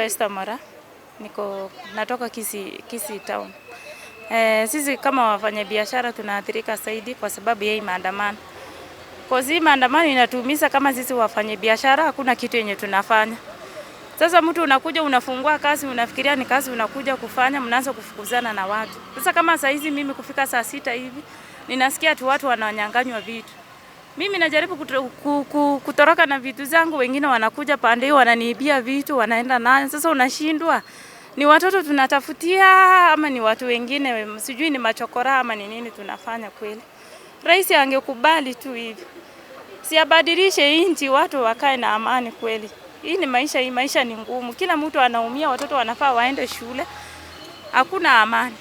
Esther Mora, niko natoka Kisii, Kisii town. Sisi kama wafanyabiashara tunaathirika zaidi kwa sababu ya hii maandamano. Kwa hii maandamano inatuumiza kama sisi wafanyabiashara, hakuna kitu yenye tunafanya. Sasa mtu unakuja unafungua kazi, unafikiria ni kazi unakuja kufanya, mnaanza kufukuzana na watu. Sasa kama saa hizi mimi kufika saa 6 hivi ninasikia tu watu wananyang'anywa vitu. Mimi najaribu kutoroka na vitu zangu, wengine wanakuja pande hiyo wananiibia vitu, wanaenda nayo. Sasa unashindwa ni watoto tunatafutia ama ni watu wengine, sijui ni machokora ama ni nini tunafanya kweli. Rais angekubali tu hivi, si abadilishe nchi, watu wakae na amani kweli. Hii ni maisha, hii maisha ni ngumu, kila mtu anaumia, watoto wanafaa waende shule, hakuna amani.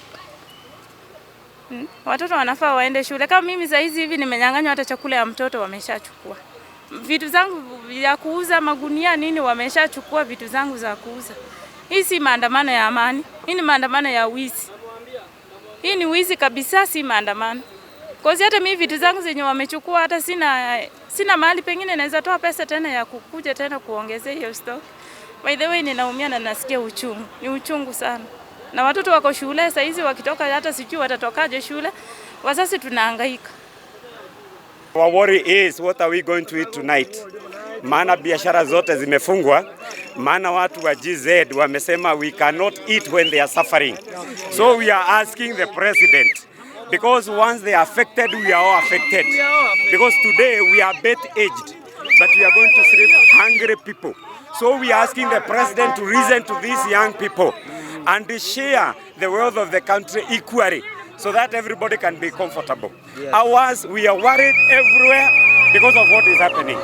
Watoto wanafaa waende shule. Kama mimi saa hizi hivi nimenyang'anywa hata chakula ya mtoto wameshachukua. Vitu zangu ya kuuza magunia nini wameshachukua vitu zangu za kuuza. Hii si maandamano ya amani, hii ni maandamano ya wizi. Hii ni wizi kabisa, si maandamano. Kwa hata mimi vitu zangu zenye wamechukua hata sina mahali pengine naweza toa pesa tena ya kukuja tena kuongezea hiyo stock. By the way, ninaumia na nasikia uchungu. Ni uchungu sana. Na watoto wako shule saa hizi wakitoka hata sijui watatokaje shule. Wazazi tunahangaika. Our worry is, what are we going to eat tonight? Maana biashara zote zimefungwa, maana watu wa GZ wamesema we cannot eat when they are suffering. So we are asking the president, because once they are affected, we are all affected. Because today we are bit aged, but we are going to sleep hungry people. So we are asking the president to listen to these young people and share the wealth of the country equally so that everybody can be comfortable. Ours, we are worried everywhere because of what is happening.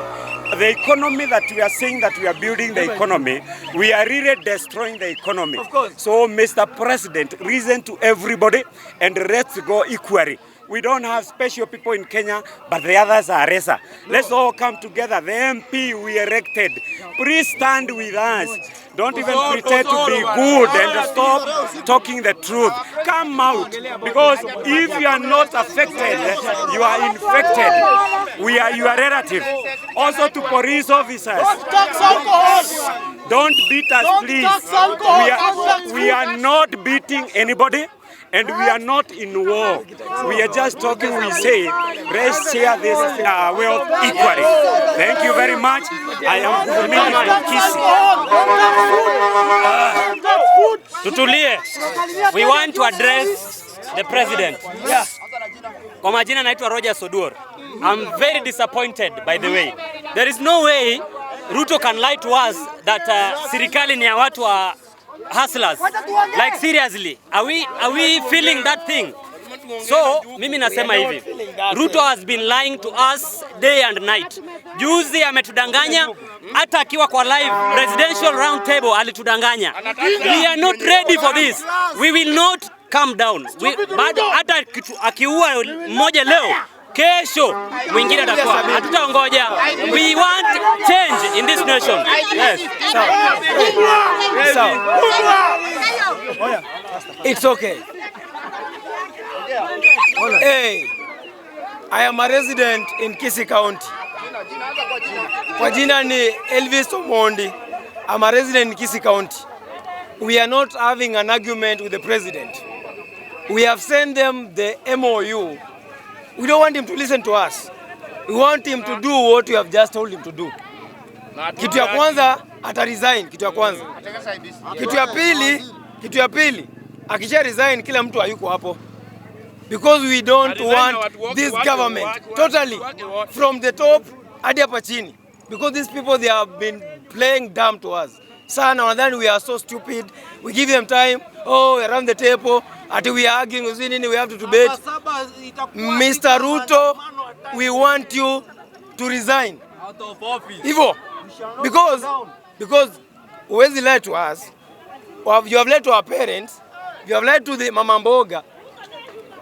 The economy that we are saying that we are building the economy, we are really destroying the economy. Of course. So, Mr. President, listen to everybody and let's go equally. We don't have special people in Kenya, but the others are lesser. Let's all come together. The MP we elected, please stand with us. Don't even pretend to be good and stop talking the truth. Come out, because if you are not affected, you are infected. We are your relative. Also to police officers, don't beat us, please. We are not beating anybody. And we are not in war. We are just talking. We say, let's share this wealth equally. Thank you very much. I am Mimi from Kisii. Tutulie. We want to address the president. Kwa majina naitwa Roger Sodur. I'm very disappointed, by the way. There is no way Ruto can lie to us that serikali ni ya watu wa hustlers. Like, seriously, are we feeling that thing? So mimi nasema hivi, Ruto has been lying to us day and night. Juzi ametudanganya, hata akiwa kwa live presidential round table alitudanganya. We are not ready for this. We will not calm down. Bado hata akiua mmoja leo, kesho mwingine atakuwa. Hatutaongoja. We want change in this nation. Yes. Sawa. It's okay. Hey, I am a resident in Kisii County. Kwa jina ni Elvis Omondi. I'm a resident in Kisii County. We are not having an argument with the president. We have sent them the MOU. We don't want him to listen to us. We want him to do what we have just told him to do. Kitu ya kwanza, ata resign, kitu ya kwanza. Kitu ya pili, akisha resign kila mtu hayuko hapo. Because we don't want this government totally, from the top hadi hapa chini. Because these people, they have been playing dumb to us. Sana wanadhani we are so stupid. We give them time. Oh, around the table. Ati we are arguing, nini, we have to debate. Mr. Ruto, we want you to resign. Hivyo. Because huwezi lie to us. You have lied to our parents. You have lied to the mama mboga.